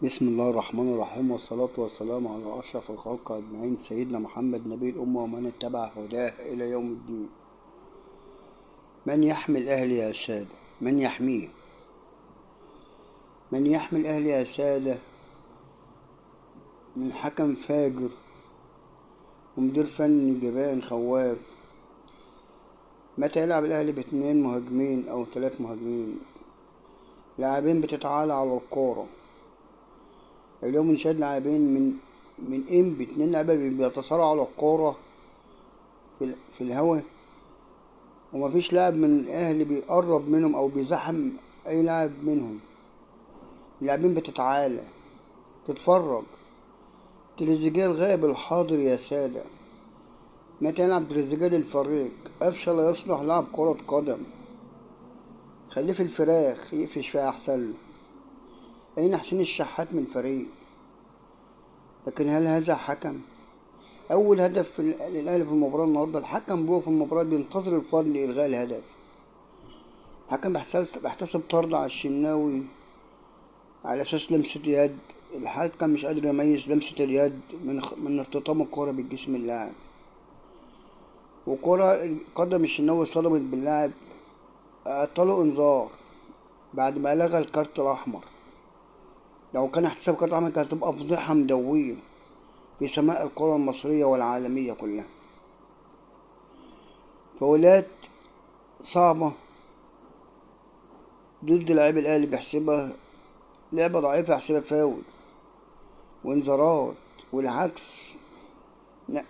بسم الله الرحمن الرحيم، والصلاة والسلام على أشرف الخلق أجمعين، سيدنا محمد نبي الأمة ومن اتبع هداه إلى يوم الدين. من يحمي الأهل يا سادة؟ من يحميه؟ من يحمي الأهل يا سادة من حكم فاجر ومدير فني جبان خواف؟ متى يلعب الأهلي ب2 مهاجمين أو 3 مهاجمين؟ لاعبين بتتعالى على الكورة. اليوم نشاهد لاعبين من إنبي، 2 لاعبين بيتصارعوا على الكورة في الهواء، ومفيش لاعب من الأهلي بيقرب منهم أو بيزاحم أي لاعب منهم. اللاعبين بتتعالى تتفرج. تريزيجيه الغائب الحاضر يا سادة. متى يلعب تريزيجيه للفريق؟ قفشة لا يصلح لاعب كرة قدم، خليه في الفراخ يقفش فيها أحسن له. أين حسين الشحات من الفريق؟ لكن هل هذا حكم؟ أول هدف للأهلي في المباراة النهاردة، الحكم بيقف في المباراة بينتظر الفار لإلغاء الهدف. الحكم بيحتسب طرد على الشناوي على أساس لمسة يد. الحكم مش قادر يميز لمسة اليد من ارتطام الكرة بالجسم اللاعب، وكرة قدم الشناوي صدمت باللاعب، اعطاله انذار بعد ما لغى الكارت الأحمر. لو كان احتساب كارت الأحمر كانت هتبقى فضيحة مدوية في سماء الكرة المصرية والعالمية كلها. فاولات صعبة ضد لاعب الأهلي بيحسبها لعبة ضعيفة، يحسبها فاول وانذارات، والعكس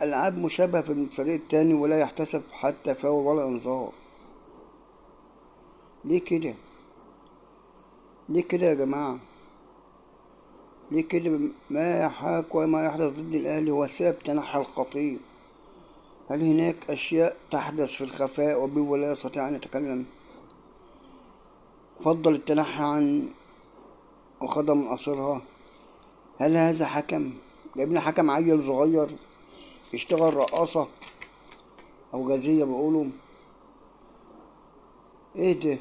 ألعاب مشابهة في الفريق التاني ولا يحتسب حتى فاول ولا انذار. ليه كده؟ ليه كده يا جماعة؟ ليه كده؟ ما يحاك وما يحدث ضد الأهلي هو سبب تنحي الخطيب. هل هناك أشياء تحدث في الخفاء وبيبو لا يستطيع أن يتكلم؟ فضل التنحي عن وخدم من قصرها. هل هذا حكم؟ جايبنا حكم عيل صغير يشتغل رقاصة أو غازية بيقولوا إيه ده؟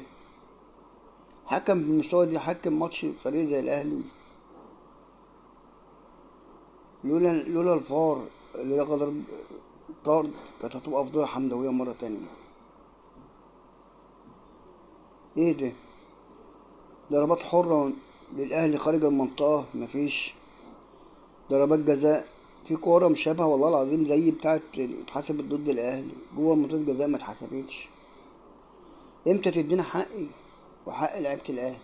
حكم بالمستوى دي حكم ماتش فريق زي الأهلي؟ لولا الفار اللي لغى ضرب طرد كانت هتبقى فضيحة حمدوية مرة تانية. ايه ده؟ ضربات حرة للأهلي خارج المنطقة مفيش، ضربات جزاء في كورة مشابهة والله العظيم زي بتاعة اتحسبت ضد الأهلي جوه منطقة جزاء ما اتحسبتش. امتى تدينا حقي وحق لعيبة الأهلي؟